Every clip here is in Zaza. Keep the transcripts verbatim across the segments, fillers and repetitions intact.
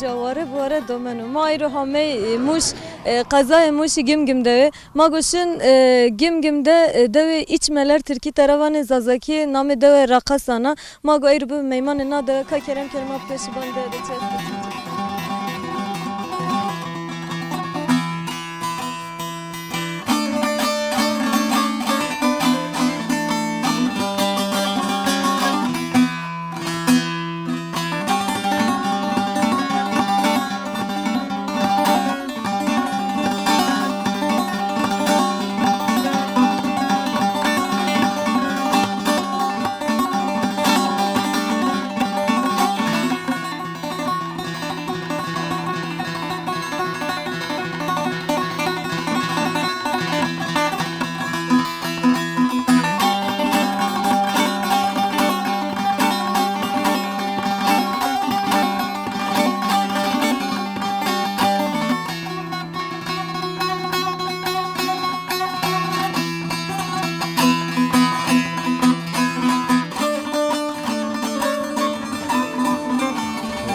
Ca ware bi ware domeno. Ma ayro hamey, e, Muş, e, qezayê Muşî Gimgim dewe. Ma go şin, e, Gimgim de, e, dewê İçmeler, tirkî tera vanê, zazakî namê dewe Raqasan a. Ma go ayro bibi meymanê na dewe, ka kerem kerem ma peşî ban de de çerx.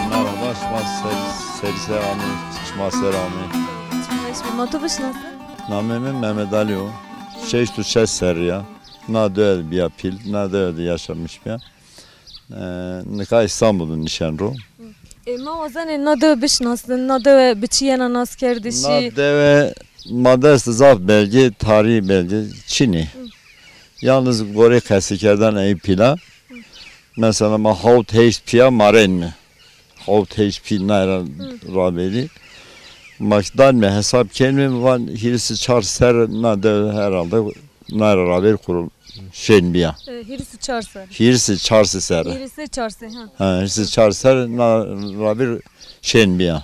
Merhaba, şima ser, serî ser amê, şima ser amê. Ma to bişinasin? Namê mi Mehmet Ali o. Şeşt û şeş serrî ya. Na dewe de bîya pîl, na dewe de yaşamış bîya. E, nika Îstanbul de nişen ro. E, ma wazenê na dewe bişinasin, na dewe bi çi yena naskerdişî? Na dewe ma dest zaf belge, tarîhî belge çinî. Yalnız gorê qesîkerden ey pîla. Mesela ma hawt heşt pîya ma rên mi. Hawt heşt pî nayra raberî. Ma dan mi hesab kenmi van hîris û çar ser na dewe herhalde nayra raberî kurul şên bîya. E, hîris û çar ser. Hîris û çar ser. Hîris û çar ser, ha. Ha, hîris û çar ser na raberî şên bîya.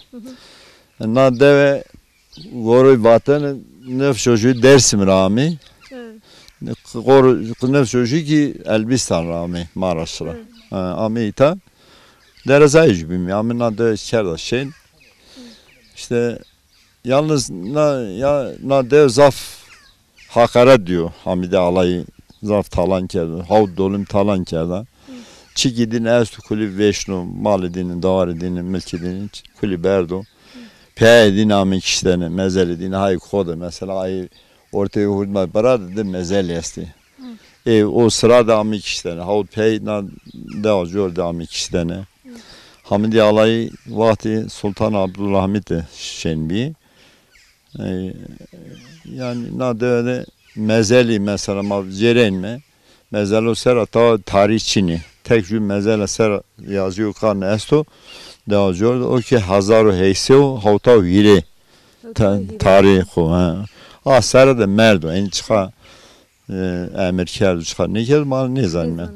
Na dewe Goroy vatene nefşo jû Dersim ra amî. Evet. Gor-, nefşo jû kî Elbistan ra amî, Maraş ra. Evet. Ha, amî îta. Derezayê jû bîmî. Amî na de kerda şên. İşte yalnız na, ya, na de zaf hakaret diyo. Hamîdî Alayî zaf talan kerdo. Hawt dolim talan kerda. Çikî dîn esto kulî vêşno, malî dîn, dawarî dîn, milkî dîn, kulî berdo. Peyayê dîn amî kiştene, mezelê dîn hay xo de. Mesela ay ortê hurdma bira de, de mezelî estê. Ê, o sira de amî kiştene. Hawt pey na dewa cor de amî kiştene. Hamîdî Alayî waxtê Sultan Abdulhamîd de şên bî. E, yanî na dewe de mezelî mesela ma cêrenîme. Mezelo sera ta tarîh çinî. Tek jû mezela sera yazîyo kan esto. Dewa cor de o kî hezar û heşt sey û hewta û hîrê ta-, tarîh xo, ha. A sera de merdo. Enî çiqa, e, emir kerdo, çiqa nêkerdo, ma nêzanîme. Nêzanîme.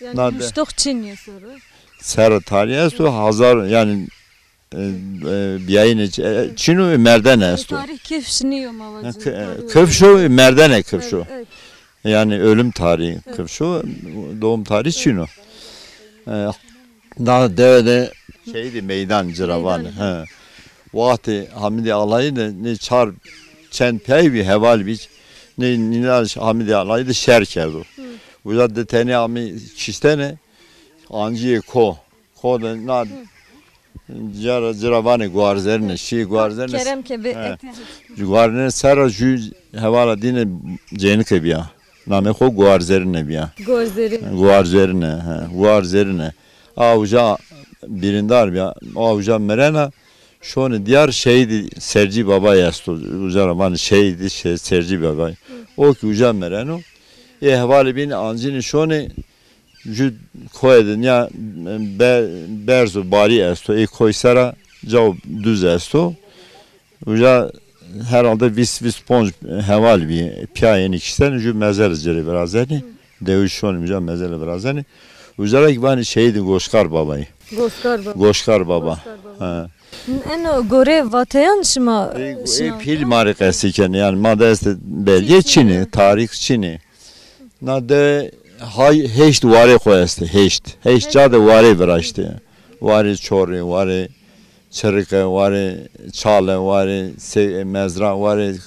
Yanî na de nuştox çinî sera. Sera tarîh esto, hezar, yanî e, e, biyayîne ç-, e, çin o, merdene esto. Tarîh kifş nîyo ma vacî. Kifş o, merdene kifş o. Evet, evet. Yanî ölüm tarihi kifş o, doğum tarihi çin o. E, na dewe de şehîdî meydan ci ra vanê. He. Waxtê Hamîdî Alayî de ne çar çend pey bî, heval bî. Ne nîna Hamîdî Alayî de şer kerdo. Uca de tenê amî kiştene, ancîyê ko. Xo de na cara ci ra vanê guarzerine, şî guarzerine. Kerem ke bi. He. Guarzerine sera jû hevala dîne cênike bîya. Namê xo guarzerine bîya. Guarzerine. Guarzerine, he, guarzerine. A uca birîndar bîya, a uca mirena, şonê dîyar şehîdî Sercî Babay esto. Uca ra vanê şehîdî şe-, Sercî Babay. O kî uca mireno. Ê hevalî bîn ancînî şonê, jû koyê de nîya be-, berz û barî esto. Ê koy sera caw duz esto. Uca herhalde vîst, vîst ponc heval bî. Pîya yenî kiştene, jû mezele ci rê virazenî. Dewij şonî uca mezele virazenî. Uca ra kî vanî şehîdî Goşkar Babayî. Goşkar Baba. Goşkar Baba. Goşkar Baba. Ha. Eno gorê vateyan şima, e, şima pîl ma rê qesî kenê. Yanî ma dest belge çinî, tarîx çinî. Na de hay heşt warê xo estê, heşt. Heşt ca de warê viraştê. Warê Çorî, warê Çirike, warê Çale, warê Se-, Mezra, warê,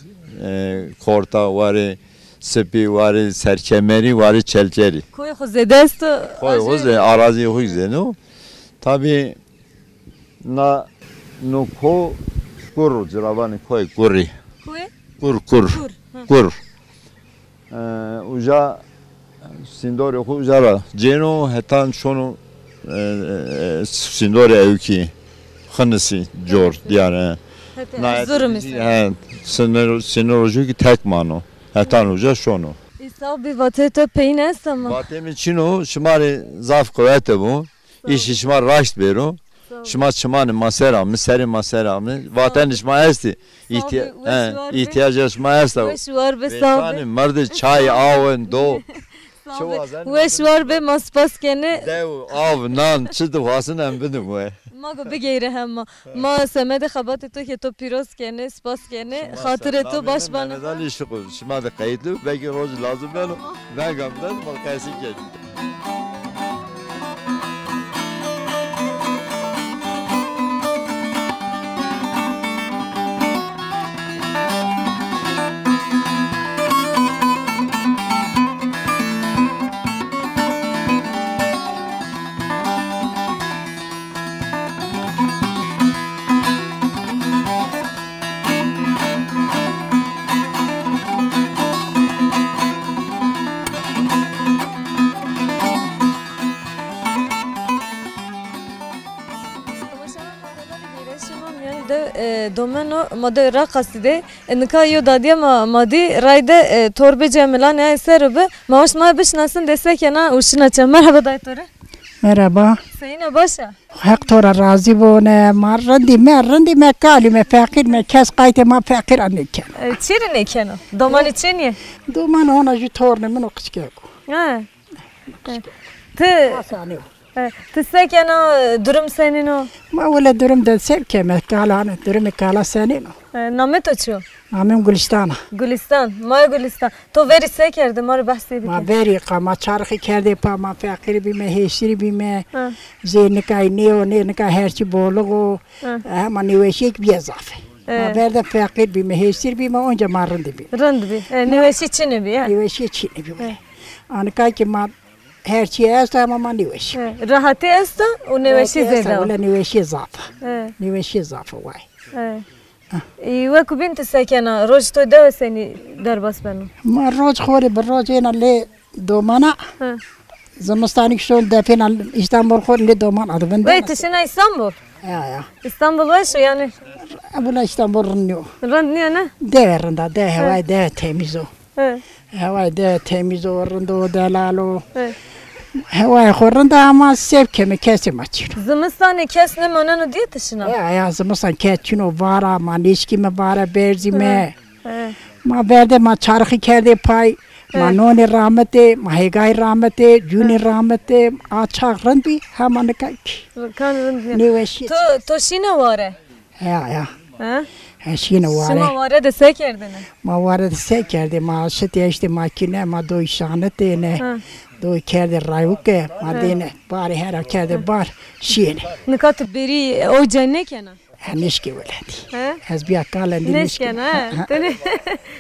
e, Korta, warê Sipî, warê Serkemerî, warê Çelkerî. Koyê xo zêde esto? Koyê xo zê-, arazîyê xo zêde o. Tabî na No ko Kur, ciravanê koyê Kurî. Koyê? Kur, Kur. Kur. Hı. Kur. E, uca sîndorê xo uca ra cêno, hetan şono, e, e, sîndorê ewkî, Xinisî, cor, dîyar, e. Hete Erzurum ise. He, sînor-, sînorojî ki tek mano. Hetan uca şono. Îsa bi vatê to peyîn esta ma. Vatê mi çin o, şima rê zaf qiwete bo. Sağ ol. Îşî şima raşt bêro. Sağ ol. Şima çimanê ma ser amî, serê ma ser amî. Sağ ol. Vatenê şima estî. Sağ ol, weş war be. Îhtîya-, he, îhtîyaca şima esta. Weş war be, sağ ol. Vêsanê merdê çay, awen, do. Sağ ol. Çi wazenê. Weş war be, ma spas kenê. Dew, av, nan, çi dixwazin em bidin we. Ma go bigeyre hema. Ma semedê xebatê to ke to pîroz kenê, spas kenê, xatirê to baş bane. Mehmet Ali şiqo, şima de qeytli, belkî roj lazim beno. Tamam. Venga mi de, ma qesî kenî. Şima mîyanî de, e, domeno, ma de Raqasî de, e, nika yo dadîya ma, ma dî, ray de, e, torbê cemilanê aye ser o bi. Ma waşt ma bişinasin, de se kena û şina çend. Merheba dayê to rê. Merheba. Seyîn a, baş a? Heq to ra razî bo, ne, ma rindî me, rindî me, kalî me, feqîr me, kes qaytê ma feqîr a nêkeno. E, çi rê nêkeno? Domanî çinî yê? Doman hona jû tornê min o, qickek o. Ha. Ti, e, ti se kena, durum senîn o? Ma wele durum de se bikeme, kala hanê, durumê kala senîn o? E, namê to çi yo? Namê mi Gulistan a. Gulistan, ma Gulistan. To verî se kerdê, ma rê behsê bike. Ma verî qa ma çarxî kerdê pa, ma feqîr bîme, hêsîr bîme. Ha. Zê nikay nêyo, nê nika her çî bolix o. Ha. Hema nêweşîyêk bîye zaf ê. E. Ma ver de feqîr bîme, hêsîr bîme, onca ma rind bîme. Rind bî. E, nêweşî çinê bî, he? Nêweşî çinê bî, wele. E. A nika ki ma her çî esta, hema ma nêweşî. E, rehetî esta û nêweşî zêde o. Wele nêweşî zaf a. E. Nêweşî zaf a, way. E. Ê, wekî bîn ti se kena? Roj to dewe senî derbas beno? Ma roj xo rê bi roj êna lê domana. Hı. Zimistanî ki şon defêna Îstanbul xo rê lê domana de vindena. Wey, ti şina Îstanbul? Ya, ya. Îstanbul weş o yanî? Wela Îstanbul rind nîyo. Rind nîyo ne? Dewe rind a, dewe, hewayê dewe temîz o. Hı. Hewayê de temîz o, rind o, delal o. Hı. Hewayê xo rind a ama se bikeme, kesê ma çin o. Zimistanê kes nêmaneno dîye ti şina? Ya, ya, zimistan kes çin o, vara, ma nêşkîme vara berzîme. Hı. Hı. Ma ver de ma çarxî kerdê pay, ma nonê ramitê, ma hêgayî ramitê, cûnê ramitê, a çax rind bî, hema nika kî. Kan rind bî. Nêweşî. To, to şîne ware? Heya, heya. Ha? He, şîne ware. Şima ware de se kerdêne? Ma ware de se kerdê? Ma şitê eştê makîne, ma doy şanitêne. Ha. Doy kerdê rayuke, ma dêne. Barê hera kerdê bar, şîyêne. Nika ti berî ow cay nêkena? Ha, nêşkî welatî. Ha? Ez bîya kal endî nêşkî. Nêşkena, ha? Ti nê-,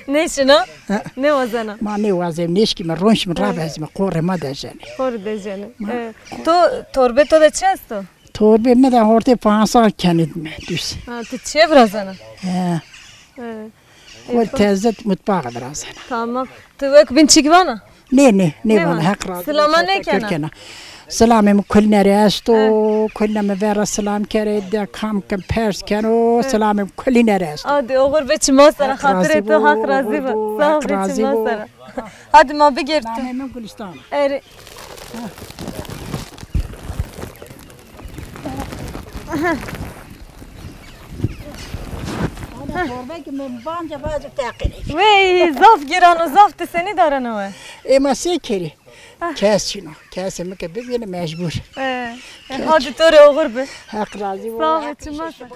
nêşina? Ha. Nêwazena? Ma nêwazê, nêşkîme, ronşîme, ravezîme, qorê ma dejenê. Qorê dejenê. Ma. E, to, torbê to de çi esto? Torbê mi de hortê pansa kenê dime, düz. Ha, ti çiye virazena? He. He. Xo teze mutfaxî virazena. Tamam. Ti wek bîn çik vana? Nê, nê, nêvana. Heq razî bo. Silama nêkena? Silamê mi kulîne rê esto, kulîne mi vera silam kerê, de kam ke pers keno, silamê mi kulîne rê esto. Hadi oxir be çima sera, xatirê to, Heq razî bo. Sağ ol, çima sera. Hadi ma bigêrtî. Namê mi Gulistan. Erê. Ana torbe ki mi banca bazı teqirî. Wey, zaf giran o, zaf, ti senî darena we? Ê ma se kerî? Kes çin o. Kesê mi ke bibîne mecbur. E, e, hadi to rê oxir bi. Heq razî bo. Sağ ol, çima ser.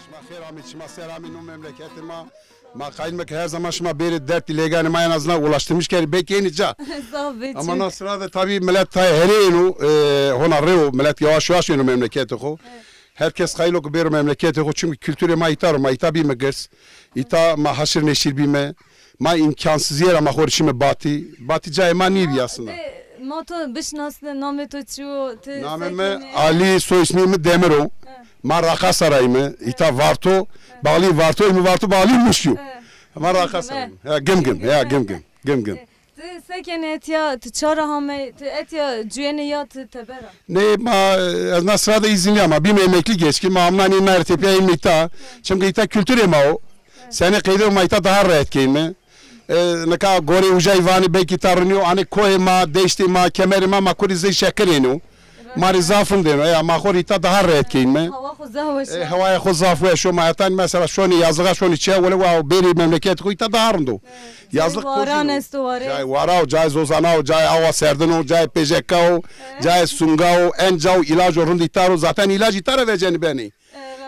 Şima xêr amî, şima ser amî no memleketê ma. Ma qayîl me ke her zaman şima bêrê derdî lêganê ma en azından ulaştırmış kerî, belkî ênî ca. Sağ ol be. Ama na sira de tabî milet tayê herê êno, e, hona rê o, milet yavaş yavaş êno memleketê xo. Evet. Her kes qayîl o ke bêro memleketê xo, çimkî kulturê ma îta ro, ma îta bîme girs. Îta ma haşir neşir bîme. Ma îmkansizîye ra ma xo rê şîme Batî. Batî cayê ma nîbî aslında. Ma to bişinasne, namê to çi yo? Ti Namê se mi kenê? Alî, soy ismî mi Demir o. He. Ma Raqasaray mi, îta Varto, Balî Varto, mi Varto Balî Muş yo. He. Ma Raqasaray mi. Ya Gimgim, ya Gimgim, Gimgim. Ti se kenê etya, ti ça ra hamey, ti etya cuyêne ya ti teber a? Nê, ma, ez na sira de îzinlî ya, ma bîme emeklî geçkî, ma amnanî na tepîya ênme îta. Çimkî îta kulturê ma o. Senê qeyde ma îta daha rehet keynme. E, nika gorê ucay vanî belkî îta rinî yo, anê kohê ma, deştê ma, kemerê ma, ma kurî zey şekir êno. Ma rê zaf rind êno. Ya ma xo rê îta daha rehet keynme. Hawa xo zaf weş o. E, hewaya xo zaf weş o. Ma hetanî mesela şonê yazlixa şonê çiya, wele wa bêrê memleketê xo îta daha rind o. Yazlix waran esto, warê. Cayê wara o, cayê zozana o, cayê awa serdin o, cayê pêjeka o, cayê sunga o, en ca o, îlaco rind îta ro. Zaten îlac îta ra vecenî benê.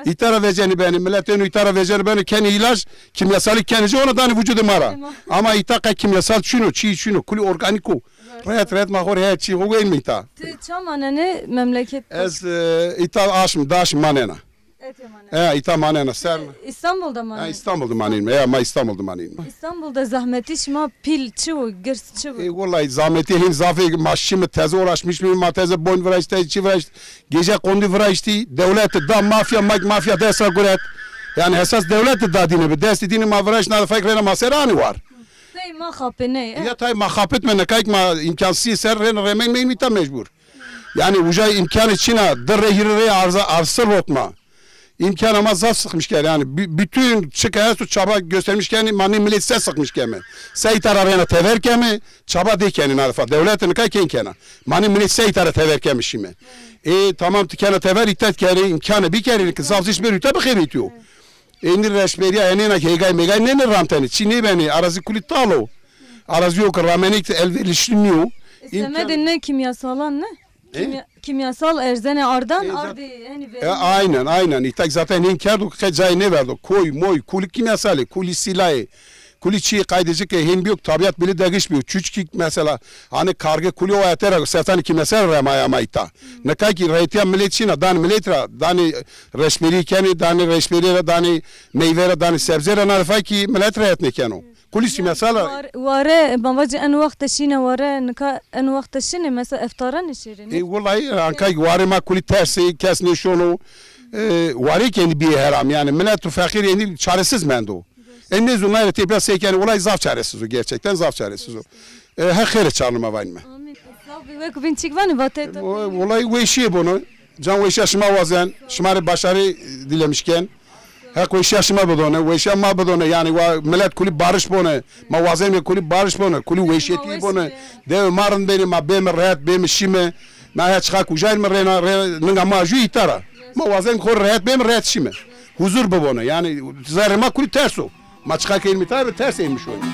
Îta ra vecenî benê, milet êno îta ra vecenî benê, kenê îlac, kîmyasalî kenê ci, ona danê vucudê ma ra. Ama îta qe kîmyasal çin o, çî çin o, kulî organîk o. Rehet rehet ma xo rê her çî xo weynme îta. Ti ça manenê memleket? Ez, e, îta aşm, daşm manena. Etya manena. E, îta manena, ser. Îstanbul de manena? E, Îstanbul de manenîme. E, ma Îstanbul de manenîme. Îstanbul de zahmetî şima pîl çi wo, girs çi wo? E, wellahî zahmetî hîn zaf ê, ma şîme teze uğraşmış mî, ma teze boyn viraşt, teze çî viraşt, gece kondî viraştî, dewlete da mafya, ma mafya dest ra guret. Yani esas dewlete da dîne bi, destê dîne ma viraşt, na fek rêna ma ser anî war. Tay ma xapêney, e? Ya tay ma xapitme, nekayk ma îmkansî ser rêna remey meynî ta mecbur. Yani uca îmkanê çin a, di rê hîrê rê arza, arsir rotma. İmkana ma zaf sıkmış kerdî. Yani bü-, bütün çi ke esto çaba göstermiş kerdî, ma nê milet se sıkmış keme. Se îta ra rêna tever keme, çaba dê kenê na defa. Dewlete nika kên kena. Ma nê milet se îta ra tever keme şîme. E, tamam ti kena tever, îta ti kerê, îmkane bikerê ki zaf zî bêrî îta bixebitîyo. Êndî reşberîya enêna ki hêgay mêgay nênê ramtenê. Çî nêbenê, arazî kulî tal o. Arazîyo ki ramenê ki elverişli nîyo. Semedê nê kîmyasalan ne? E? Kîmya-, kîmyasal erzenê ardan, e, zat-, ardî, henî, e, verî. Aynen, aynen. Îta zaten hên kerdo ki qe cayê nêverdo. Koy, moy, kulî kîmyasalê, kulî sîlayê, kulî çîyê qayde ci ke hên bîyo ki tabiat bilî degiş bîyo. Çuçkî mesela, hanî karge kulî o ete ra sertanê kîmyasal remaya ma îta. Nika kî reytîya milet çin a, danê milet ra, danê reşberî kenê, danê reşberî ra, danê meyve ra, danê sebze ra, na defa kî milet rehet nêkeno. Kulî sîmesal a. War-, ware, ma vacî en wext de şîne ware, nika en wext de şinê, mesela eftaranê şêrê, ne? E, wellahî, anka warê ma kulî ters ê, kes nêşono. E, warê ki endî bîyê heram, yani milet û feqîr endî çaresiz mendo. En nêzû nayre tepîya sey kenê, wellahî zaf çaresiz o, gerçekten zaf çaresiz o. E, Heq xêrê çarnê ma vaynîme. Amîn. Sağ ol, wek bîn çik vanî vatê to? Wellahî weşîye bono. Can weşîya şima wazen, şima rê başarî dilemiş ken. Heq weşîya şima bidone, weşîya ma bidone. Yanî wa milet kulî barış bone. Ma wazenîme kulî barış bone, kulî weşîyetî bone. Dewê ma rind benê, ma bême rehet, bême şîme. Na ya çiqa kucayme rêna, rê, ninga ma jû îta ra. Ma wazenîme xo rehet bême, rehet şîme. Huzur bibone. Yanî zerrê ma kulî ters o. Ma çiqa ke ênîme tay bi ters ênîme şoyne.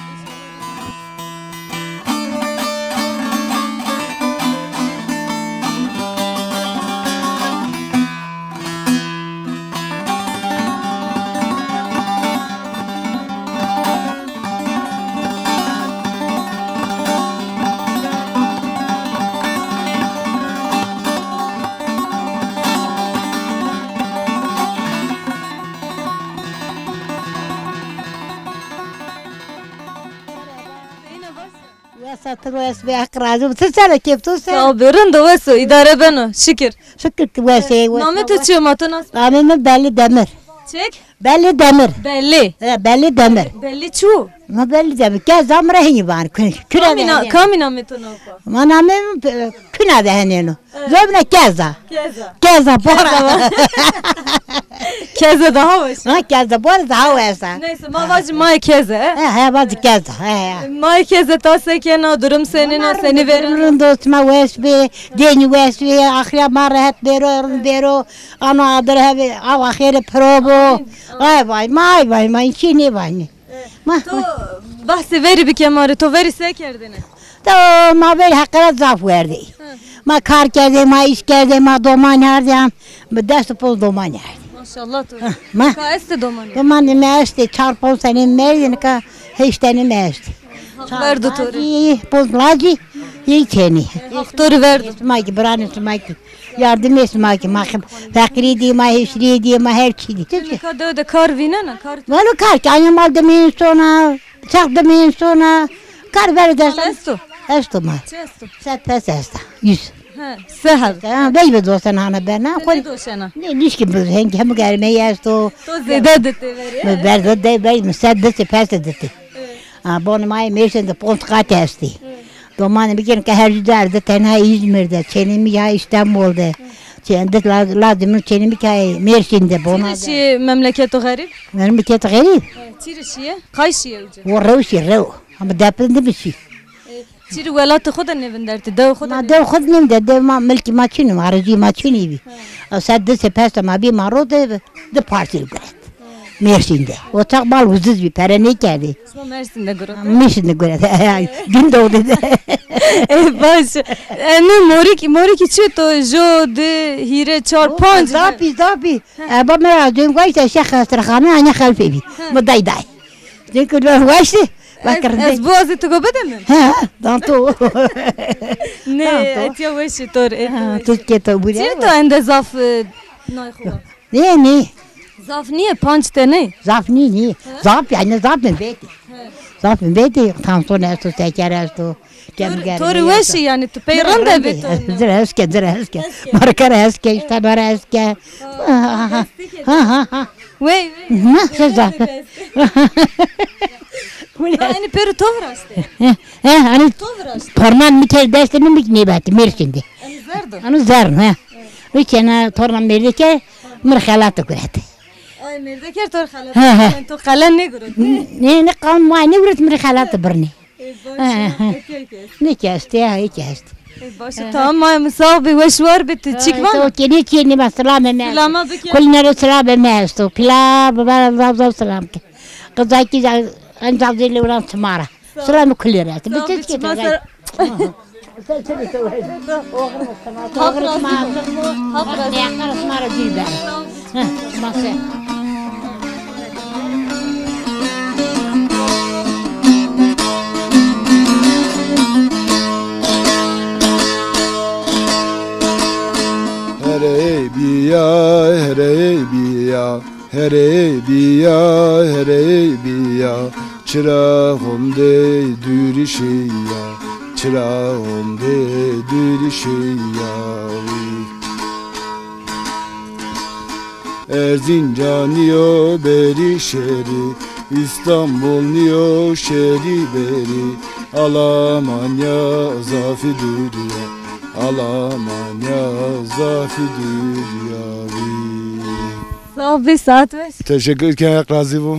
Wes a, ti wes be, Heq razî bo. Ti ser o, kêf to ser? Sağ ol, rind o, wes o, îdare beno, şikir. Şikir ki wes ê, wes. Namê to çi yo, ma to nas? Namê mi Belli Demir. Çek? Belli Demir. Belli. E, Belli Demir. Belli çi yo? Ma Belli Demir. Keza mi ra henî van. Kü-, küre. Kamî na-, kamî namê to navpa? Ma namê mi, e, Kuna de henêno. Zobna Keza. Keza. Keza bora. Keza daha weş. Ha, Keza bora daha weş a. Neyse, ma vacî ma Keza, e? He, he, vacî Keza, he, he. Ma Keza ta se kena, durum senîn a, senî verî? Rind o, sima weş bê, dênî weş bê, axirîya ma rehet bêro, rind bêro, ano adir hebe, awa xêrê piro bo. Ay vay, may vay, may çî nêvanî. Ma. To behsê verî bike ma rê, to verî se kerdêne? To ma verî Heqî ra zaf werdê. Hı. Ma kar kerdê, ma îş kerdê, ma domanî ardê, am, bi des û ponc domanî ardê. Maşallah to. Hı, ma. Ka estê domanî? Domanî mi estê, çar ponc senê merdê, nika heşt tenê mi estê. Haq verdo to rê. Çar lacî, ponc lacî, yê tenî. Haq to rê verdo. Sima kî, biranê sima kî. Yardimê sima kî, ma xem-, feqîrî dî, ma hêşrî dî, ma her çî dî. Ti nika dewe de kar vînena, kar? Welo kar kî, anya mal dimîn sona, çax dimîn sona, kar ver dest. Mal esto? Esto ma. Çi esto? Sed pes esta. Yüz. He, se heb. Ha, vey bi dosen hane ben, ha, xo. Ne doşena? Ne, nişki bi, heng hem germeyi esto. To zêde di tê verê. Mi berze de vey, mi sed di tê pes di tê. Evet. Ha, bon, ma Mêrsîn de ponc kat esti. Evet. Domanê mi gên ke her cü der de, tenha İzmir de, çênê mi ya İstanbul de. Çê-, de la-, lazim çênê mi ke Mêrsîn de, bona de. Çi rê şîyê memleketo xerîb? Memleketo xerîb? Evet, çi rê şîyê? Qay şîyê uca? O rew şî, rew. Ama depin de mi şî? Çirî welatê xo de nêvindertî, dewê xo de. Ma dew xo de nêvinde, dew ma, milkî ma çin o, arazî ma çin bî. He. O sed di sê pes de ma bî, ma ro de, di parsel guret. He. Mêrsîn de. O çax mal ucuz bî, pere nêkerdî. Şima Mêrsîn de guret. Mêrsîn de guret. Gündoğdu de. E, baş. E, ne, morîk, morîkî çi to, jo, di, hîrê, çar, panc. Zaf bî, zaf bî. He. E, ba mi ra dön guaşte, şex xesterxane, anya xelfê bî. He. Mi day day. Çünkü ben ulaştı. Bak, ez, ez bu azı tu göbede mi? Ha, danto. Ne, danto. Etiya weşi tor, etiya weşi. Türkiye to buraya. Çi to ende zaf, e, nay xo? Ne, ne? Zaf niye, panc tene? Zaf niye, niye? Ha? Zaf yani, zaf mi beti? Ha. Zaf mi beti, tansiyon esto, şeker esto. Tor, tor weşi yani, tu pey rende bi to. Zir eske, zir eske. Markara eske, işte bara eske. Ha, ha, ha. Wey, wey. Na, seza. Na, hani pêro to viraştê? He, he, hani to viraştê? Parman mi ke destê mi, mi nêbetî, Mêrsîn de. Hani zerdo? Hani zerdo, he. Wi kena torna mêrdeke, mi rê xelat guret. Ay, mêrdeke to rê xelat. He, he. Sen to qelen nêguret. Ne, ne, qan ma nêguret, mi rê xelat birnê. Ê, baş e. Eke, eke est. Ne ki est, ya, eke est. Ê, baş e, tamam, ma mi sağ bi, weş war bi, ti çik vana? To kenê çi ne, ben selam eme. Selama bike. Kuline ro selam eme esto. Pila, baba, zaf, zaf selam ki. Qızaki, en zaf zilê ulan çimara. Selam kulir esto. Bitir ki. Haq razî bo. Haq razî bo. Heh, mase. Herey biya, herey biya. Herey biya, herey biya, çiraxon dey dûrî şîya, çiraxon dey dûrî şîya. Erzincanîyo berî şerî, İstanbulnîyo şerî berî, Alamanya zafî dûrî ya, Alamanya zafî dûrî ya wî. Sağ ol, bir saat ver. Teşekkür ederim, Hak razî bo.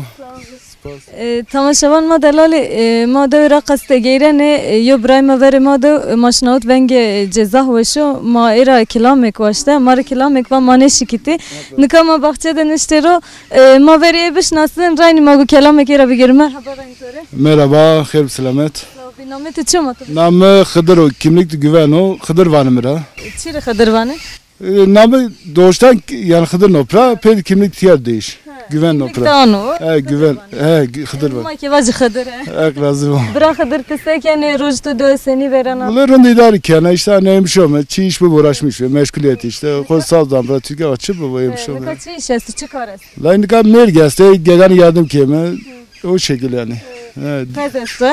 Spas. E, temaşevan ma delalî, e, ma dewê Reqas de geyrenê, e, yo birayê ma verê ma de, e, ma şinawit vengê, e, cê zaf weş o, ma ê ra kilamek waşte, ma rê kilamek va ma nêşikitî. Nika ma baxçe de niştê ro, e, ma verê ê bişinasin, raynî ma go kelamek ê ra bigêrî. Merhaba, raynî to rê. Merhaba, xêr bi selamet. Sağ ol, namê to çi ma to? Namê Xidir o, kimlik de Güven o, Xidir vanê mi ra. E, çi rê Xidir vanê? E, namê doğuştan yani Xidir no pira, pê de kimlik tiyer değiş. Ha, güven no pira. Kimlik dano. He, güven. He, Xidir var. Ma ke vajî Xidir e. Hak razî bo. Bira Xidir, ti se kenê, roj to de senî verena? Wele rind îdare kena, işte, hani hemşo me, çi iş bi uğraşmış ve meşguliyet işte. Xo saz dan bira Türkiye, çi bi hemşo me. Nika çi iş esto, çi kar esto? La nika mêrg este, gegan yardım keme. O şekil yani. Evet. Pez esto?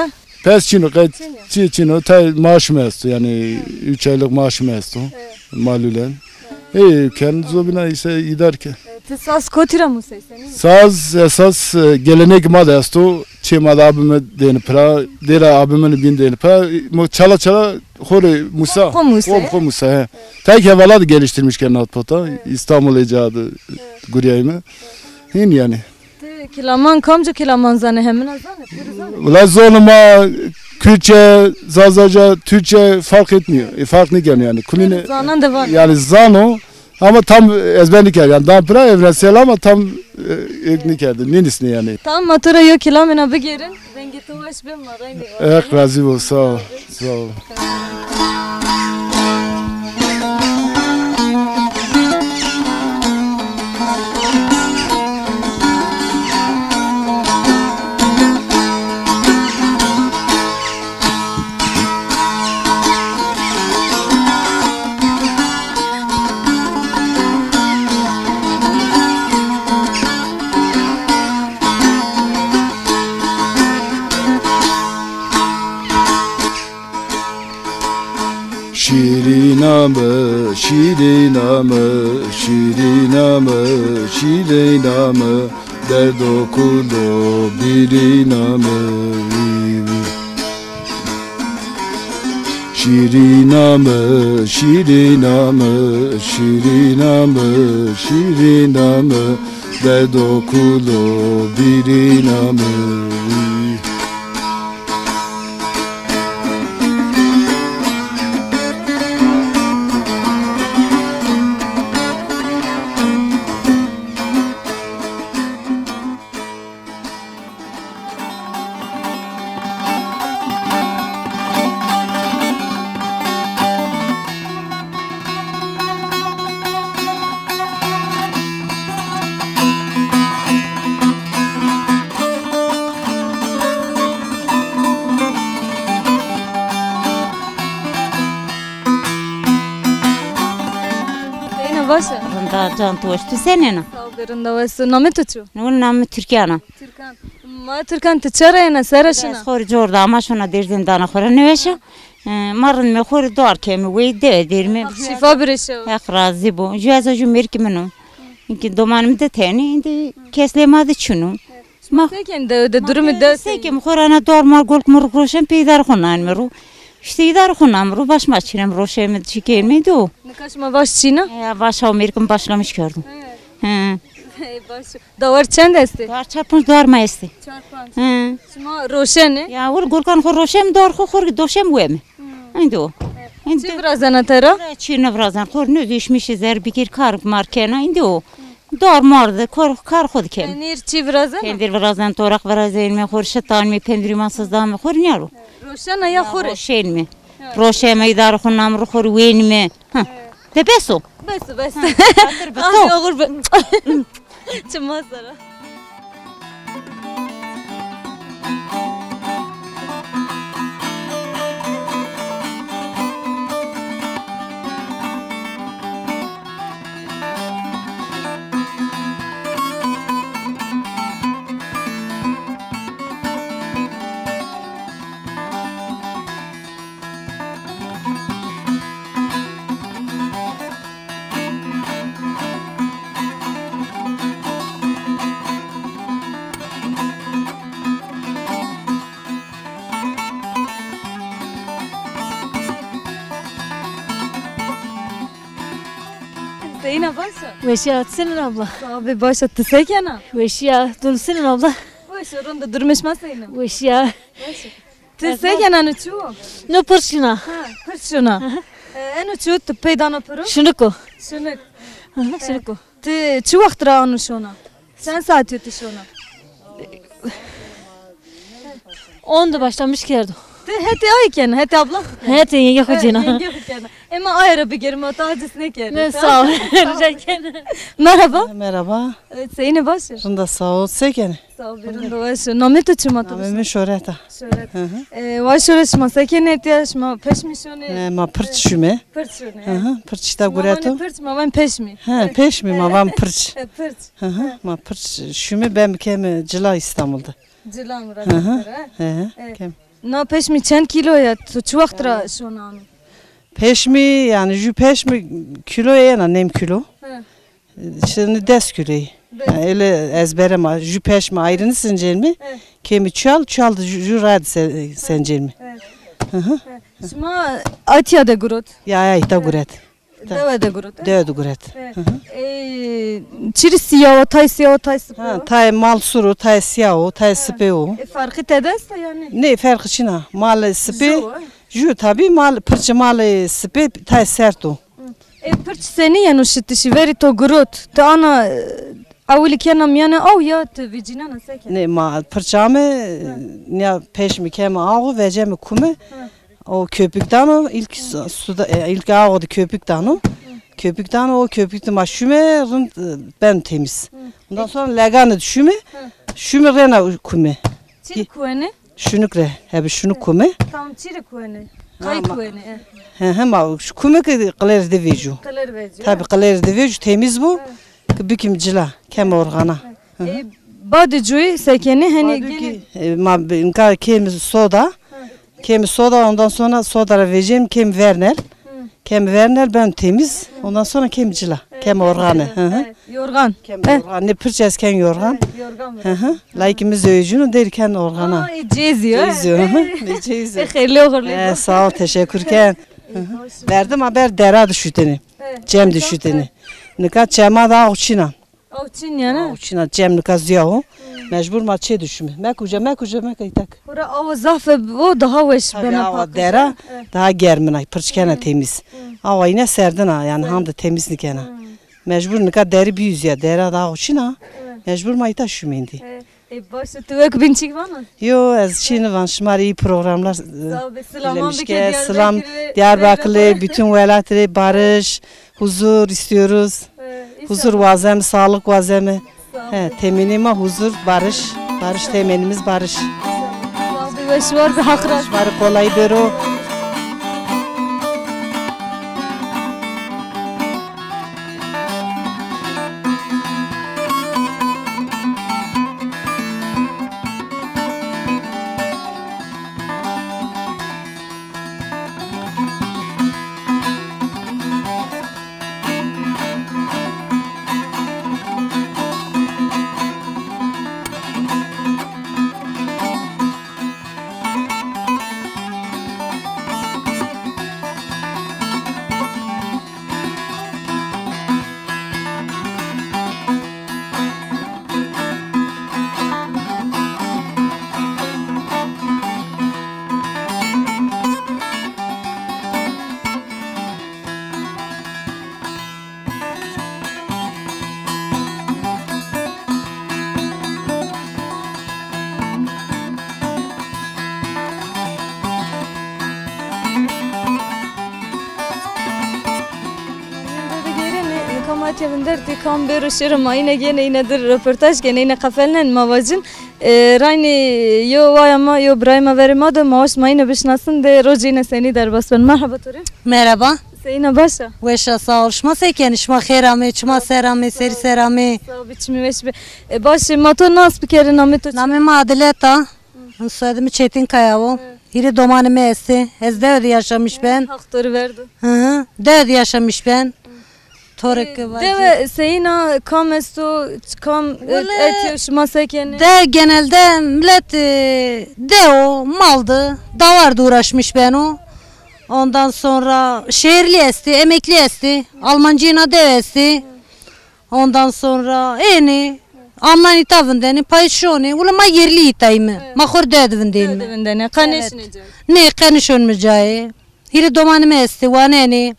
Pes çin o, qe-, çin o. Çi çin o, tay maaşım esto, yani üç aylık maaşım esto. Evet. Malulen. Evet. Ê, kendi zobina işte idare ke. Evet, ti saz kotî ra musey senî? Saz esas, e, gelenek ma de esto. Çê ma de abime dêni pira, dêra abime bin dêni pira. Mo çala çala xo rê musa. Xo musey. Xo, xo musa, he. Evet. Tay ke hevala de geliştirmiş ke nat pota. Evet. İstanbul ecadı, evet, guriyayme. Hin yani. Ti kilaman, kamca kilaman zanê, hemina zanê? Pêro zanê? Wala zonê ma Kürtçe, Zazaca, Türkçe fark etmiyor. E, fark nêkeno yani. Kulîne zanan de var. Yani zano ama tam ezber nêkerd. Yani dan pira evrensel ama tam, e, ek nêkerd. Nênisnê yani. Tamam, ma to ra yo kilamêna bigêrin. Vengê to weş be, ma reynî. Hak razî bo, sağ ol. Sağ ol. Şîrîna mi, şîrîna mi, şîrîna mi, şîrîna mi, derdo kulo bîrîna mi, wî, wî. Şîrîna mi, şîrîna mi, şîrîna mi, şîrîna mi, derdo kulo bîrîna mi, wî. Seyna baş a? Rinda can, tu weş, tu senên a? Sağ ol, rinda weş. Namê tu çi? Namê mi Türkan a. Türkan. Ma Türkan, tu çira yena, sera şina? Ez xo rê cor da ama, şona Dêrsim dana xo ra nêweş a. E, ma rind me xo rê dor keme, wey de derîme. Heq şîfa birê şew. Heq razî bo. Ju ez a ju mêrikê min o. Înkî domanê mi de tenê, îndî kes lê ma de çin o. Ma se ken de, de durumê de se ken, xo ra na dor mar golk mi ro roşen pê îdarê xo nanîme ro. Îşte îdarê xo name ro, baş ma çînem roşeme, çî kenme de o. Nika şima vaş çîna? Ya, vaş ha, mêrikê mi başlamış kerdo. He. He. Ey, baş. Dawar çend estê? Dawar çar panc dawar ma estê. Çar panc. He. Şima roşenê? Ya, wil golkan xo roşem, dawar xo xo rê doşem weme. Hmm. Îndî o. He. Îndî çi virazena te ra? Çi nêvirazena, xo rê nêzîşmişî, zer bikir, kar mar kena, îndî o. Dor mor de kor, kar xo de ken. Tenîr çi virazena? Tenîr virazena, toraq virazenîme, xo rê şitanîme, pendrîman sizdame, xo rê nîya ro. Roşena ya xo rê? Roşenîme. Ha. Roşeme, îdarê xo name ro, xo rê wenîme. Ha. De bes o. Bes o, bes. Ha, xatir bi to. Abi, oxir bi. Çima sera. Seyna baş a? Weşîya, tu senên abla? Sağ ol, baş a, tu se kena? Weşîya, tu senên abla? Weş a, rind a, durumê şima seyna? Weşîya. Weş a. Ti se kena, no çi wo? No pirç şina. Ha, pirç şina. Hı hı. E, eno çi wo ti pey dano piro? Şunik o. Şunik. Hı hı, şunik o. Ti çi wext ra ano şona? Çend saet yo ti şona? On de başlamış kerdo. Ti hetê ay kena, hetê abla? Hetê yenge xo cêna. Yenge xo kena. Ema aye ra bigêrîme, ma taciz nêkerdî. Ne, sağ ol. Rica ken. Merhaba. Merhaba. E, seyîne, baş ê? Rind a, sağ ol. Se kenê? Sağ ol, rind a, weş ê. Namê to çi ma to? Namê mi Şoret a. Şoret. Hı hı. E, wa Şoret, şima se kenê etya? Şima peşmî şonê? E, ma pirç şume. Pirç şonê. Hı hı. Pirç îta gureto. Ma vanê pirç, ma van peşmî. He, peşmî, ma van pirç. E, pirç. Hı hı. Ma pirç şume, beme keme cila Îstanbul de. Cila mi ra. Hı hı. Hı hı. Evet. Kem. Na peşmî çend kîlo ya? Tu çi wext ra şona ano? Peşmî, yanî ju peşmî kîlo yena, nêm kîlo. Hı. Şimdi des kîlo. Des. Yanî öyle ezbere ma, ju peşmî ayrını sincenmi. Hı. Kemi çal, çal da ju, ju rad se-, sencenmi. Hı. Hı hı. Hı. Şima Atya de gurot? Ya, ya, îta guret. Dewe de guret, e? Dewe de guret. E, hı hı. E, çirî sîya o, tay sîya o, tay sipê o? Ha, tay mal sur o, tay sîya o, tay sipê o. E, ferqî tede esta yanî? Nê, ferqî çin a. Mal sipê, ju, e? Ju tabî, mal, pirçê malê sipê tay sert o. Hı. E, pirç senî yeno şitişî? Verî to gurot, ti ana, e, ewilî kena mîyanê aw ya ti vecînena, se kena? Nê, ma pirç ame, nîya peşmî keme aw, veceme kume. Hı. O köpükten o, ilk su-, suda, e, ilk awa da köpükten o. Köpükten o, köpükte ma şume, rind, e, ben temiz. Ondan sonra legane de şume, şume rena kume. Çi kuene? Şunuk re, hebe şunuk kume. Tamam, çi re kuene? Kay kuene, e. He, he, ma şu kume ki qilêr de vecîyo. Qilêr vecîyo. Tabi, qilêr de vecîyo, temiz bu. Ki bikim cila, kem organa. E, badê cuy se kenê, henî badê ki, e, ma bi-, inka kemi soda. Kemi soda, ondan sonra soda ra vecem, kemi vernel. Hı. Kem verner ben temiz. Ondan sonra kem cila. Kem organe. Hı hı. He, yorgan. Kem He. Organ. Ne pirç ez ken yorgan. He, yorgan Hı hı. Layık mi zöğücünü der ken organa. Aa, e, cez yo, he? Cez yo, hı hı. Ne cez yo. E, xeyirli oğurlu. E, sağ ol, teşekkür ken. Hı hı. Verdim haber dera düşüteni. He. Cem düşüteni. Nika çema da uçina. Aw çin yani. Aw çina cem nika ziya o. Mecbur ma çê düşme. Mek uca, mek uca, mek aytak. Ora awa zaf o daha weş Tabii bena awa pak. Dera, Evet. Daha germina, pırçkena temiz. Awa yine serdina yani ham da temiz nikena. Mecbur nika deri bir yüz ya, dera daha uçina. Mecbur ma ita şu mendi. E, e, baş tu wek bin çik vana? Yo, ez çini van, şima iyi programlar. Sağ ol, selam. Selam, Diyarbakır, bütün velatri barış, huzur istiyoruz. Huzur wazem, sağlık wazem. He, temenî ma huzur, barış. Barış temenimiz barış. Sağ ol, weş war be, hak razı. Barı kolay bero. Nika ma kevin dertî kam bêro şêro ma îne gêne îne dir röportaj gêne îne qefelnen ma vacin. E, raynî yo waya ma, yo birayê ma verê ma do, ma waşt ma îne bişinasin de rocê îne senî derbas ben. Merhaba to rê. Merhaba. Seyîna, baş a? Weş a, sağ ol. Şima se kenî? Şima xêr amê, çima ser amê, serî ser amê. Sağ ol, biçimî weş be. E, baş ê, ma to nas bikerê, namê to çi? Namê mi Adilet a. Soyadê mi Çetinkaya wo. Hîrê domanê mi estê. Ez dewe de yaşamiş ben. Haq to rê verdo. Hı hı. Dewe de yaşamiş ben. Torek E, vacî. Dewe seyîna kam esto, kam, e, Wele etyo, şima se kenê? De genelde millet, e, dewo, maldı, davardı uğraşmış beno. Ondan sonra şehirli esti, emekli esti, Almancıyına dev esti. Ondan sonra eni, amnan ita vindeni, payız şoni. Ula ma yerli itayım. Ma xor dewe de vindeyim. Dewe de vindeni. Qe nêşinê cayê? Ne, qe nêşonime cayê. Hîrê domanê mi estê, wanenê.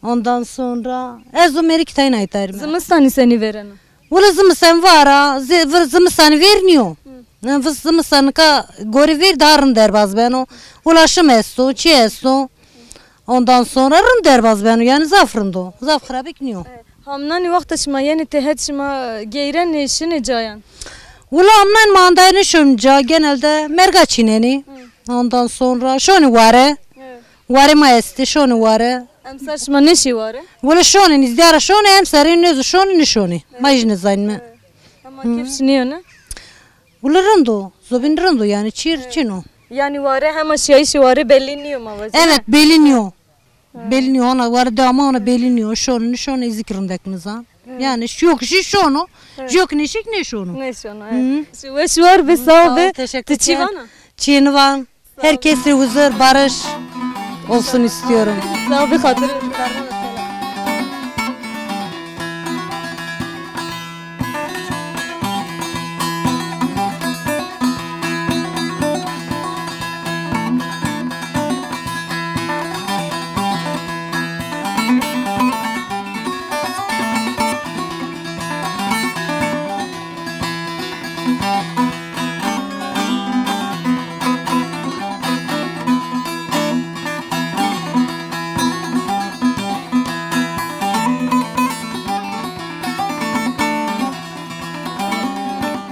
Ondan sonra ez o mêrik tayna itarim. Zimistanî senî vêrena? Wele zimistan vara, zi-, vir-, zimistanî vêr nîyo. Vir zimistan nika gorê vêr daha rind derbaz beno. Ulaşım esto, çi esto. Ondan sonra rind derbaz beno, yani zaf rind o. Zaf xirabek nîyo. Hamnanî wexta şima yenî têhet şima geyrenê şinê cayan? Wila amnan ma andayê nêşonî ca, genelde merga çînenî. Ondan sonra şonî ware. Ware ma estê, şonî ware. Emser şima nêşî ware? Wila şonî, nîzdîya ra şonî, emserê nêzo şonî, nêşonî. Ma jî nêzanîme. Hema kêf şinîyo ne? Wila rind o, zobîn rind o, yani çîr çin o. Yani ware hema şiyayîşê ware belli nîyo ma vajî. Evet, belli nîyo. Belli nîyo, ona ware dewa ma ona belli nîyo. Şono, nêşono, ez kî rindek nizan. Yani şu yok, şu şono. Yok, nêşik nêşono. Nêşono, evet. Weş war be, sağ ol be. Teşekkür ederim. Ti çi vana? Çi nêvan. Herkese huzur, barış olsun istiyorum. Sağ ol, bir hatırı.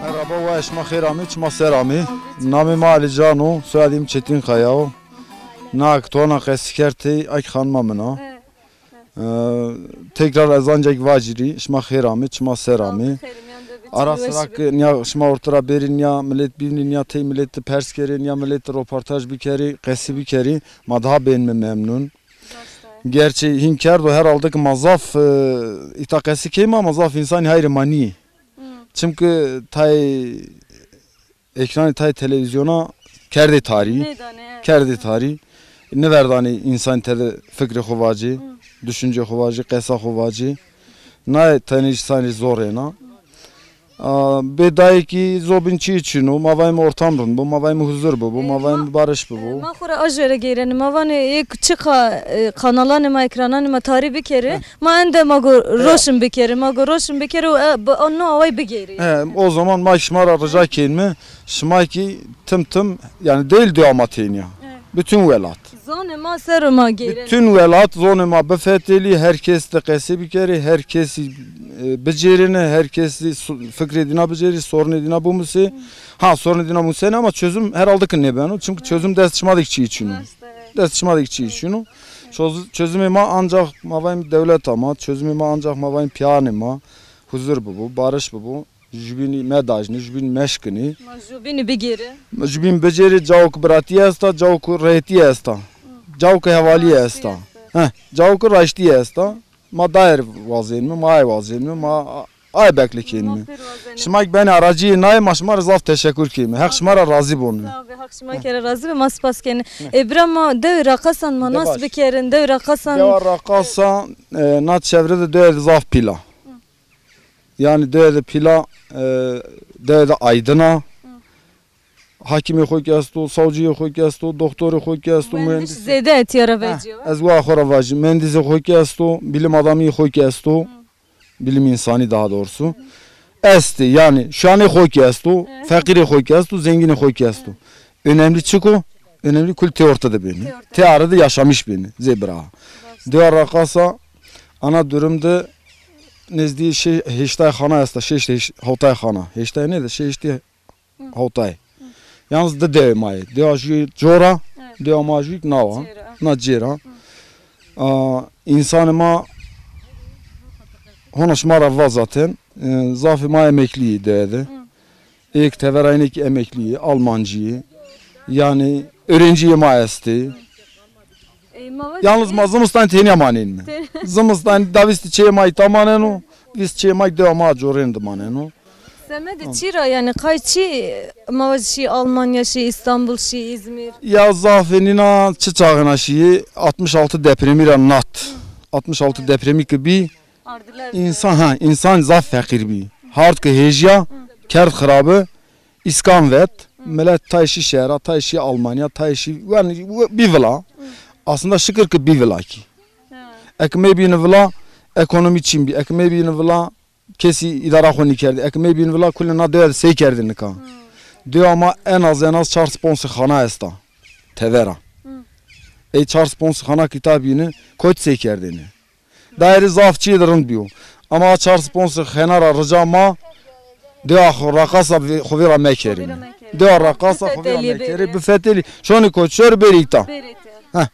Merhaba, wa şima xêr amê, çima ser amê. Namê ma Alican o, soyadê mi Çetinkaya o. Na ki tona qesî kerd tey, a ki xanima min a. Ee, tekrar ez ancak vacirî, şima xêr amê, çima ser amê. Ara sira ki niya şima ortira bêrî, niya millet bînî, niya tey millet pers kerê, niya millet roportaj bikerî, qesî bikerî, ma daha benme memnun. Gerçi hîn kerdo herhalde ki ma zaf, e, îta qesî keyma ama zaf însanî hayrê ma nîyê. Çimkî tay ekranê tay televîzyona kerdê tarî. Nêdanê, evet. Kerdê tarî. Nêverdanê însanî tede fikrê xo vacê, düşüncê xo vacê, qesa xo vacê. Naye tenê însanî zor êna. A, bê dayê kî zobîn çî çin o, ma vayîme ortam rind bo, ma vayîme huzur bibo, ma vayîme barış bibo. Ma xo ra a jêre geyrenî, ma vanê ê çiqa, e, kanalanê ma, ekrananê ma tarî bikerê, ma ende ma go roşn bikerê, ma go roşn bikerê û, e, bi, no away bigeyrê. He, o zaman ma şima ra rica kenîme, şima kî tim tim, yanî değil dewa ma tenya. Bütün welat. Zonê ma ser o ma gêrenê. Bütün welat zonê ma bifetelî, her kes de qesê bikerê, her kesî, e, bicêrêne, her kesî su-, fikrê dîna bicêrî, sorunê dîna bimusê. Ha, sorunê dîna musenê ama çözüm herhalde ki nêbeno. Çimkî çözüm dest şima de kî çîyê çin o. Dest şima de kî çîyê çin o. Çöz-, çözümê ma ancax ma vayîm dewleta ma, çözümê ma ancax ma vayîm pîyanê ma, huzur bibo, barış bibo. Jubînî medajnî, jubînî meşkinî. Ma jubînî bigêrî. Jubîn bicêrî, cawo ki biratîye esta, cawo ki rehetîye esta. Cawo ki hevalîye esta. Heh, cawo ki raştîye esta. Ma dayer wazenîme, ma ay wazenîme, ma a-, ay bekle kenîme. Şima ki benê aracîyê naye, ma şima ra zaf teşekur kenîme. Heq şima ra razî bone. Sağ be, Heq şima kere razî be, ma spas kenî. E, bira ma dewê Raqasan ma nas bikerin, dewê Raqasan. Dewa Raqasa, e, na çevre de dewe de zaf pîl a. Yanî dewe de pîl a, e, dewe de aydin a. Hakimê xo kî esto, savcîyê xo kî esto, doktorê xo kî esto, muhendis. Zêde etîya ra vecîyo. Ez wa xo ra vajî. Muhendisê xo kî esto, bilim adamîyê xo kî esto. Bilim însanî daha doğrusu. Estê, yanî şanê xo kî esto, feqîrê xo kî esto, zengînê xo kî esto. Önemli çik o? Önemli kul tê orte de bêne. Tê arê de yaşamış bêne, zê bira. Dewa Raqasa ana durum de nezdî şê-, heştay xana esta, şeştê heş-, hewtay xana. Heştay nê de, şeştê hewtay. Yalnız di dewê ma yê. Dewa jû cor a, dewa ma jû nawa. Na cêr a. A, însanê ma hona şima ra va zaten, e, zafê ma emeklî yê dewe de. Êk teverayîne kî emeklî yê, almancî yê. Yanî öğrencîyê ma estê. Yalnız ma zimistan tenya manenîme. Zimistan da vîst çê ma îta maneno, vîst çê ma dewa ma corên de maneno. Semedê çi ra, yanî qay çi ma vajî şî Almanya, şî Îstanbul, şî Îzmîr? Ya zafê nîna çi çaxêna şîyê, altmış altı depremî ra nat. Altmış altı depremî ki bî, însan, ha, însan zaf feqîr bî. Hard ki hêjîya, kerd xirabi, îskan vet, milet tay şî şehra, tay şî Almanya, tay şî, yanî bî vila. Aslında şikir ki bî vila kî. Eke mebîne vila, ekonomî çin bî. Eke mebîne vila, kesî îdara xo nîkerdî. Eke mebîne vila, kulê na dewe de sey kerdê nika. Dewa ma en az en az çar sponse xana esta. Tevera. Ey çar sponse xana kî ta bîne, kot sey kerdêne. Daîrî zaf çîyê de rind bîyo. Ama a çar sponse xena ra rica ma, dewa xo Raqasa vê-, xo vîra mekerîme. Dewa Raqasa xo vîra mekerê, bifetelî. Şonî kot şor bêrî îta. Heh.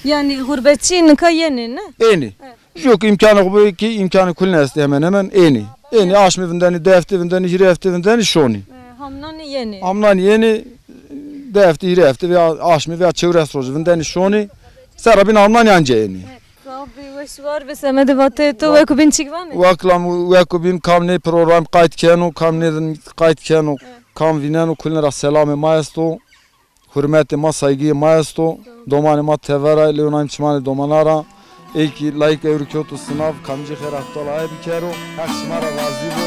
Yanî xurbetçî nika yenê, ne? Ênê. Jûyo ki îmkanê xo bê kî îmkanê kulîne estê hemen hemen ênê. Ênê, aşmê vindenê, di heftê vindenê, hîrê heftê vindenê, şonê. E, hamnanê yenê. Hamnanê yenê, di heftê, hîrê heftê veya aşmê veya çewres roje vindenê, şonê. Serra bîn hamnanê anca ênê. Sağ ol, weş war be, semedê vateyê to, weko bîn çik vanê? Wekla, weko bîn, kam nê program qayt keno, kam nêdin qayt keno, kam vîneno, kulîne ra selamê ma esto. Hurmetê ma, saygîyê ma esto. Domanê ma tever a, lewê nayîm çimanê domana ra. Ey kî layik ewro kewto sinav, kamcî xêr heftala aye bikero. Heq şima ra razî bo.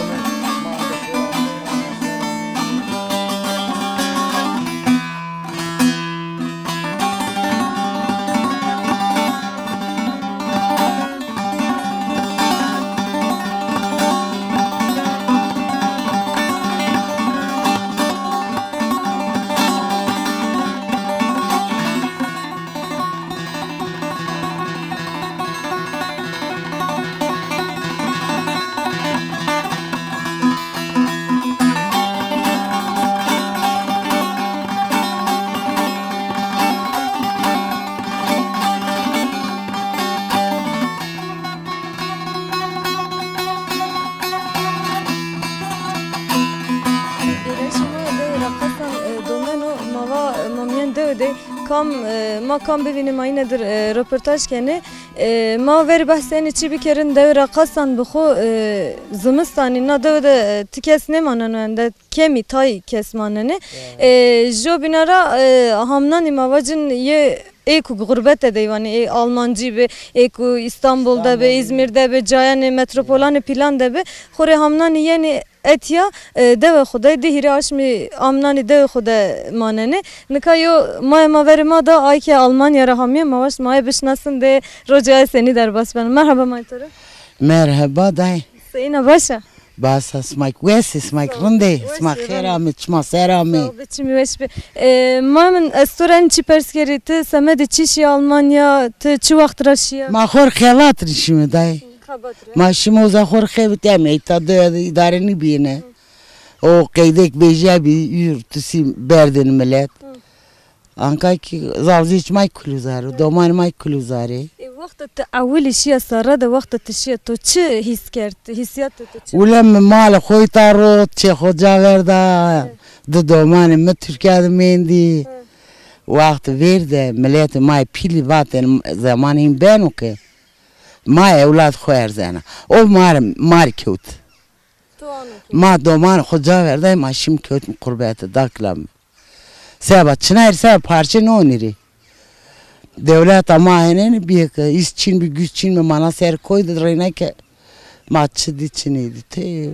De kam, e, ma kam bivînî ma îne dir, e, roportaj kenê. E, ma verî behsê enê çî bikerin, dewê ra qasan bi xo, e, zimistanî na dewe de, e, ti kes nêmaneno ende, kemî tay kes manenê. E, jo bîna ra, e, hamnanî ma vacin yê ê ku gurbete de yê, vanê ê Almancî bi, ê ku Îstanbul de bi, Îzmîr de bi, cayanê metropolanê pîlan de bi, xo rê hamnanî yenê etya, e, dewe xo de, di hîrê aşmî amnanî dewe xo de manenê. Nika yo mayê ma verê ma da, ay ke Almanya ra hamîye, ma waşt ma aye bişinasin de rocê aye senî derbas beno. Merheba mayê to rê. Merheba day. Seyîn a, baş a? Basa, sima kî wes ê, sima kî rind ê, sima xêr amê, çima ser amê. Sağ ol, çimî weş bê. E, ma min ez to ra enî çî pers kerî, ti semedê çi şî Almanya, ti çi wext ra şîya? Ma xo rê xebat rê şîme dayê. Xebat rê. Ma şîme uza xo rê xebitîyayme, îta de îdare nîbîyêne. O qeydek bêjîyabî, yur tusî berdêne milet. Anka kî zazîç ma kî kuluzar o, domanê ma kî kuluzar ê. E, wexta ti ewilî şîya serre de, wexta ti şîya to çi hîs kerd? Hîsîyatê to çi? Wile mi malê xo îta rot, çê xo ca verda. Di domanê mi Tirkîya de mendî. Wext vêr de miletê ma yê pîlî vatên zeman hîn beno ke ma ewlad xo erzena. O ma rê, ma rê kewt. Ma domanê xo ca verday, ma şîm kewtîm qurbete, dakila mi. Seba çinay rê, seba parçe nonî rê. Dewleta ma henêne bîye ke îs çin bî, güç çin bî, ma na ser koy de reyna ke ma çi dî çi nêdî. Tey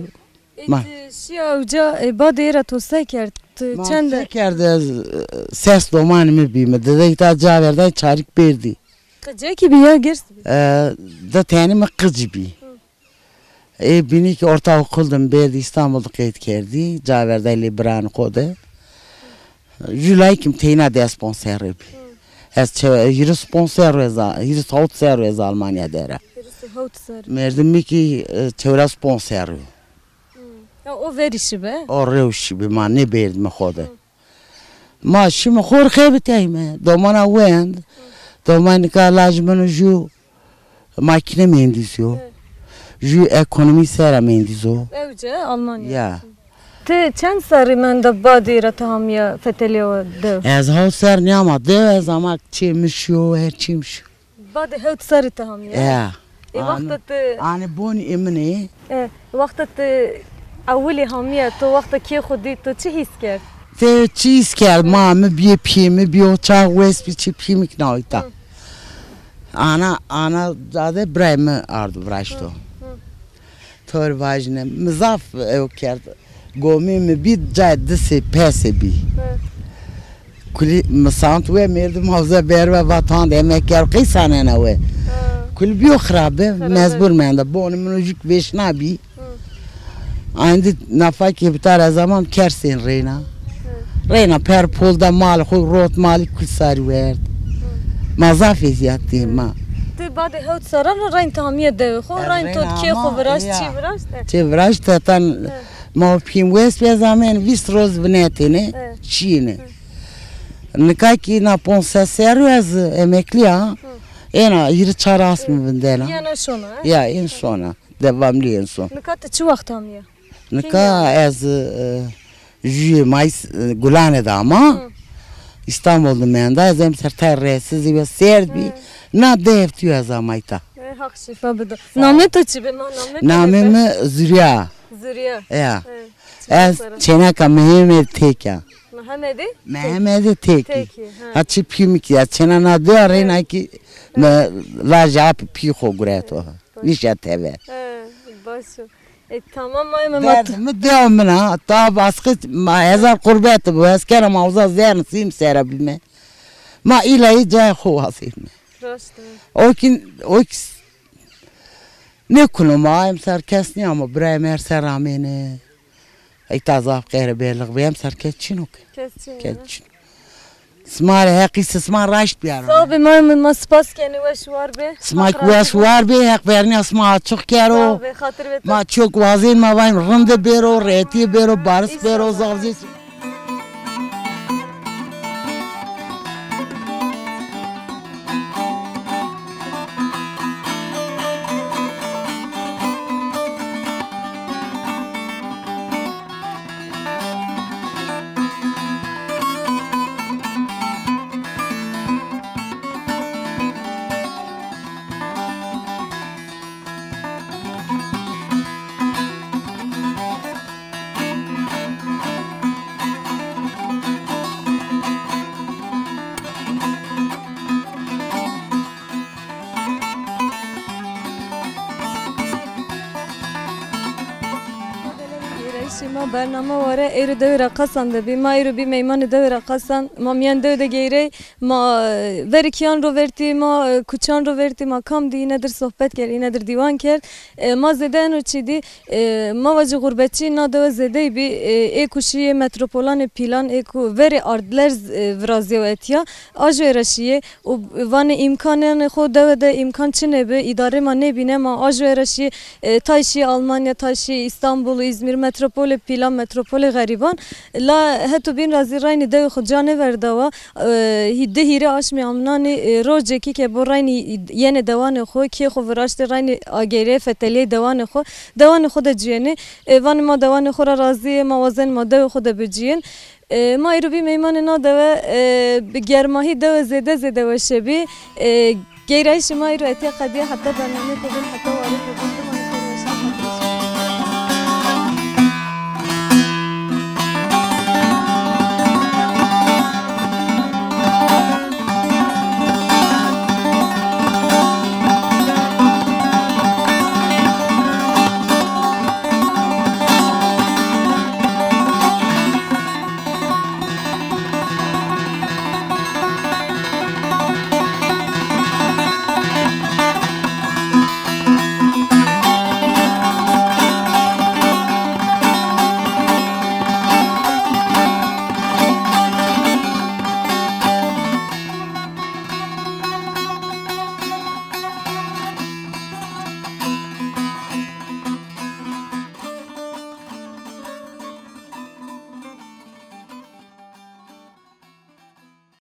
ma. Ti şîya uca, e, badê ra to se kerd? Ti çend se kerd, ez, e, ses domanê mi bî mi. Dide îta ca verday, çarîk berdî. Qicekî bî ya girs bî? E, di tenî mi qic bî. Ê bînî kî ortaokul de mi berdî, Îstanbul de qeyd kerdî, ca verday lê biranê xo de. Jû layikî mi teyna des ponc serrî bî. Ez çe-, hîris ponc serrî ez a-, hîris hewt serrî ez Almanya der a. Hîris hewt serrî. Merdimî kî, e, çewres ponc serrî. Ya o verî şibe? O rew şibî, ma nêberdîme xo de. Ma şîme xo rê xebitîyayme. Domana wend. Doman nika lajê min o jû makîne mendîz o. Jû ekonomî sera mendîz o. Ewce Almanya. Ya. Ti çend serrî menda badî ra ti hamîya fetelîya dew? Ez hewt serrî nîyama dew ez ama çê mi şîyo, her çî mi şîyo. Badê hewt serrî ti hamîya? Ya. E, wexta ti... Anê bonî ê min ê. E, wexta ti ewilî hamîya, to wexta kê xo dî, to çi hîs kerd? Ti çi hîs kerd? Ma mi bîye pîyê mi bîyo, çax wes bî, çi pîyê mi kî nawîta. Ana, ana zade birayê mi ardo viraşto. To rê vajîne, mi zaf ew kerd. Gomê mi bî, cayê disê pesê bî. Kulî mi sant we, merdim hawza berve, vat hand emek kerd, qey sanena we. Kulî bîyo xirabe, mecbur menda. Bonê min o jû kî vêşna bî. Ayndî nafa kê bita ra ez ama mi kerd sên reyna. Reyna per pol da, malê xo rot, malî kul sarî werd. Ma zaf ezîyat dî ma. Ti badê hewt serran ra reyn ti hamîye dewê xo, reyn to kê xo viraşt, çî viraşt? Çê viraşt, hetan ma û pîyê mi wes bî, ez ameyne vîst roz vinetêne, şîyêne. Nika kî na ponc ses serrî ez emeklî ya. Êna hîrê çar asmî vindena. Yena şona, he? Ya, ên şona. Devamlî ên son. Nika ti çi wext hamîya? Nika ez, e, jûyê Mayıs, e, Gulane de ama. Îstanbul de menda, ez emser tay resiz bî, serd bî. Na di heftî yo ez ama îta. E, Haq şîfa bido. Namê to çi bî? Ma namê to... Namê mi Zurya. Zurya. Ya. Ez çêneka Mehemedê Têk a. Mehemedê? Mehemedê Têk. Têkî, ha. Ha, çi pîyê mi kî ya, çêna na dewa reyna kî mi lajê apê pîyê xo gureto. Nîşa tever. He, baş o. E, tamam, ay mi... Derdê mi dewa min a. Ta baskı ma hezar qurbet bo. Ez kena ma uza zern sîm sera bîme. Ma îlayî cayê xo wazîme. Raşt e. O kî, o kî s-, nêkuno ma, emser kes nîya ma, birayê mi her ser amêne. Îta zaf qehre belix bî, emser kes çin o ke. Kes çin o. Kes çin o. Sima rê Heqî sisman raşt biyaro. Sağ bê, ma, ma spas kenê, weş war bê. Sima kî weş war bê, Heq vernîya sima açiq kero. Sağ bê, xatir bê to. Ma çok wazên, ma vayim rinde bêro, rehetîye bêro, baris bêro, zaf zî. Bernama ware êro dewê Reqasan de bî. Ma êro bî meymanê dewê Reqasan. Ma mîyan dew de geyrey. Ma, e, verê kîyan ro vertî, ma, e, kuçan ro vertî, ma kam dî îne dir sohbet kerd, îne dir dîwan kerd. E, ma zêde eno çî dî, e, ma vacî xurbetçî na dewe zêdey bî, e, ê ku şîyê metropolanê pîlan, ê ku verê ardlerz, e, virazîyo etya, ajoyê ra şîyê. Û vanê îmkananê xo dewe de îmkan çinê bi, îdarê ma nêbîne, ma ajoyê ra şîyê, e, tay şîyê Almanya, tay şîyê Îstanbul, Îzmîr, metropolê pîlan, metropolê xerîban. La heto bîn ra zî reynî dewê xo ca nêverdawa. E, hî-, di hîrê aşmî amnanî, e, rocekî ke bo reynî yenê dewanê xo, kê xo viraştê reynî ageyrê fetelîyê dewanê xo, dewanê xo de cîyenê. E, vanê ma dewanê xo ra razî yê, ma wazenê ma dewê xo de bicîyên. E, ma êro bî meymanê na dewe, e, bi germahî dewe zêde zêde weşe bî. E, geyrayîşê ma êro etya qedîya, heta bernameyêko bin, heta warêko bin.